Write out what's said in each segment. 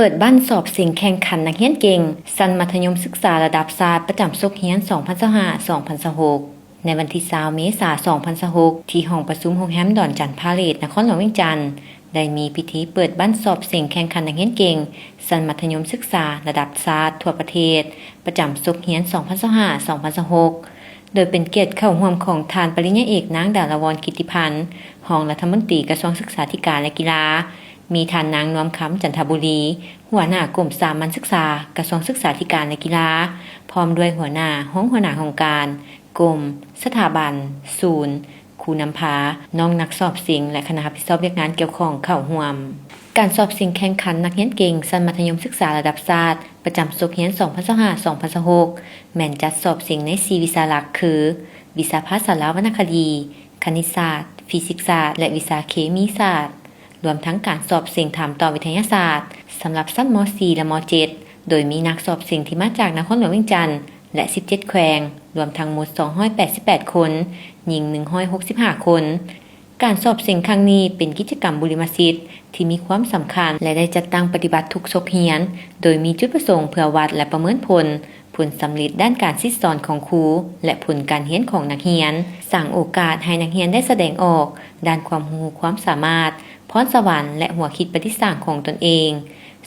ເປີດບັ້ນສອບເສັງແຂ່ງຂັນນັກຮຽນເກັ່ງ ຊັ້ນມັດທະຍົມສຶກສາລະດັບຊາດ ປະຈຳສົກຮຽນ ສອງພັນຊາວຫ້າ ສອງພັນຊາວຫົກ ໃນວັນທີ ຊາວ ເມສາ ສອງພັນຊາວຫົກ ທີ່ຫ້ອງປະຊຸມໂຮງແຮມດອນຈັນພາເລດ ນະຄອນຫຼວງວຽງຈັນ ໄດ້ມີພິທີເປີດບັ້ນສອບເສັງແຂ່ງຂັນນັກຮຽນເກັ່ງ ຊັ້ນມັດທະຍົມສຶກສາລະດັບຊາດທົ່ວປະເທດ ປະຈຳສົກຮຽນ ສອງພັນຊາວຫ້າ ສອງພັນຊາວຫົກ ໂດຍເປັນກຽດເຂົ້າຮ່ວມຂອງທ່ານປະລິນຍາເອກ ນາງ ດາລະວອນ ກິດຕິພັນ ຮອງລັດຖະມົນຕີກະຊວງສຶກສາທິການ ແລະ ກິລາ, ມີທ່ານນາງ ນວມຄຳ ຈັນທະບູລີ ຫົວໜ້າກົມສາມັນສຶກສາ ກະຊວງສຶກສາທິການ ແລະ ກິລາ, ພ້ອມດ້ວຍຫົວໜ້າ, ຮອງຫົວໜ້າຫ້ອງການ, ກົມ, ສະຖາບັນ, ສູນ, ຄູນຳພາ, ນ້ອງນັກສອບເສັງ ແລະ ຄະນະຮັບຜິດຊອບວຽກງານກ່ຽວຂ້ອງເຂົ້າຮ່ວມ. ການສອບເສັງແຂ່ງຂັນນັກຮຽນເກັ່ງຊັ້ນມັດທະຍົມສຶກສາລະດັບຊາດ ປະຈຳສົກຮຽນ ສອງພັນຊາວຫ້າ ສອງພັນຊາວຫົກ ແມ່ນຈັດສອບເສັງໃນສີ່ວິຊາຫຼັກຄື ວິຊາພາສາລາວວັນນະຄະດີ, ຄະນິດສາດ, ຟີຊິກສາດ ແລະ ວິຊາເຄມີສາດ, ລວມທັງການສອບເສັງຖາມຕອບວິທະຍາສາດ ສຳລັບຊັ້ນ ມ.ສີ່ ແລະ ມ.ເຈັດ ໂດຍມີນັກສອບເສັງທີ່ມາຈາກນະຄອນຫຼວງວຽງຈັນ ແລະ ສິບເຈັດແຂວງ ລວມທັງໝົດ ສອງຮ້ອຍແປດສິບແປດຄົນ, ຍິງ ໜຶ່ງຮ້ອຍຫົກສິບຫ້າຄົນ. ການສອບເສັງຄັ້ງນີ້ເປັນກິດຈະກຳບຸລິມະສິດທີ່ມີຄວາມສຳຄັນ ແລະ ໄດ້ຈັດຕັ້ງປະຕິບັດທຸກສົກຮຽນ, ໂດຍມີຈຸດປະສົງເພື່ອວັດ ແລະ ປະເມີນຜົນ, ຜົນສຳເລັດດ້ານການສິດສອນຂອງຄູ ແລະ ຜົນການຮຽນຂອງນັກຮຽນ, ສ້າງໂອກາດໃຫ້ນັກຮຽນໄດ້ສະແດງອອກດ້ານຄວາມຮູ້ຄວາມສາມາດ, ພອນສະຫວັນ ແລະ ຫົວຄິດປະດິດສ້າງຂອງຕົນເອງ,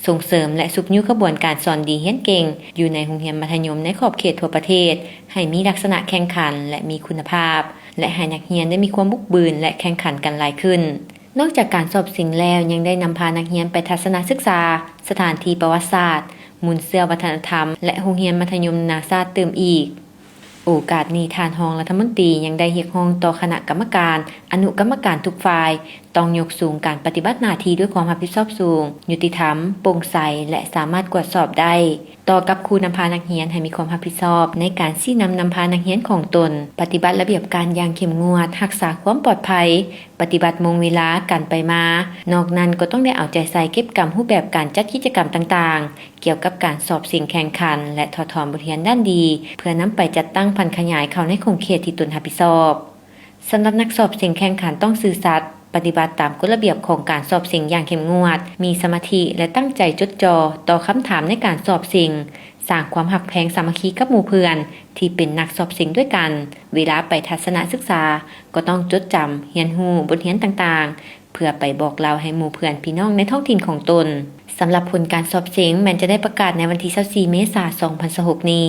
ສົ່ງເສີມ ແລະ ຊຸກຍູ້ຂະບວນການສອນດີຮຽນເກັ່ງ ຢູ່ໃນໂຮງຮຽນມັດທະຍົມໃນຂອບເຂດທົ່ວປະເທດ ໃຫ້ມີລັກສະນະແຂ່ງຂັນ ແລະ ມີຄຸນນະພາບ ແລະ ໃຫ້ນັກຮຽນໄດ້ມີຄວາມບຸກບືນ ແລະ ແຂ່ງຂັນກັນຫຼາຍຂຶ້ນ. ນອກຈາກການສອບເສັງແລ້ວ ຍັງໄດ້ນຳພານັກຮຽນໄປທັດສະນະສຶກສາ ສະຖານທີ່ປະຫວັດສາດ, ມູນເຊື້ອວັດທະນະທຳ ແລະ ໂຮງຮຽນມັດທະຍົມນານາຊາດຕື່ມອີກ. ໂອກາດນີ້ ທ່ານຮອງລັດຖະມົນຕີຍັງໄດ້ຮຽກຮ້ອງຕໍ່ຄະນະກຳມະການ, ອະນຸກຳມະການທຸກຝ່າຍ ຕ້ອງຍົກສູງການປະຕິບັດໜ້າທີ່ດ້ວຍຄວາມຮັບຜິດຊອບສູງ, ຍຸຕິທຳ, ໂປ່ງໃສ ແລະ ສາມາດກວດສອບໄດ້. ຕໍ່ກັບຄູນຳພານັກຮຽນໃຫ້ມີຄວາມຮັບຜິດຊອບໃນການຊີ້ນຳນຳພານັກຮຽນຂອງຕົນ, ປະຕິບັດລະບຽບການຢ່າງເຂັ້ມງວດ, ຮັກສາຄວາມປອດໄພ, ປະຕິບັດໂມງເວລາການໄປມາ. ນອກນັ້ນກໍຕ້ອງໄດ້ເອົາໃຈໃສ່ເກັບກຳຮູບແບບການຈັດກິດຈະກຳຕ່າງໆ ກ່ຽວກັບການສອບເສັງແຂ່ງຂັນ ແລະ ຖອດຖອນບົດຮຽນດ້ານດີ ເພື່ອນຳໄປຈັດຕັ້ງຜັນຂະຫຍາຍເຂົ້າໃນຂົງເຂດທີ່ຕົນຮັບຜິດຊອບ. ສຳລັບນັກສອບເສັງແຂ່ງຂັນຕ້ອງຊື່ສັດ, ປະຕິບັດຕາມກົດລະບຽບຂອງການສອບເສັງຢ່າງເຂັ້ມງວດ, ມີສະມາທິ ແລະ ຕັ້ງໃຈຈົດຈ່ອ ຕໍ່ຄຳຖາມໃນການສອບເສັງ, ສ້າງຄວາມຮັກແພງສາມັກຄີກັບໝູ່ເພື່ອນທີ່ເປັນນັກສອບເສັງດ້ວຍກັນ. ເວລາໄປທັດສະນະສຶກສາ ກໍຕ້ອງຈົດຈຳ, ຮຽນຮູ້ບົດຮຽນຕ່າງໆ ເພື່ອໄປບອກເລົ່າໃຫ້ໝູ່ເພື່ອນພີ່ນ້ອງໃນທ້ອງຖິ່ນຂອງຕົນ. ສຳລັບຜົນການສອບເສັງແມ່ນຈະໄດ້ປະກາດໃນວັນທີ ຊາວສີ່ ເມສາ ສອງພັນຊາວຫົກນີ້.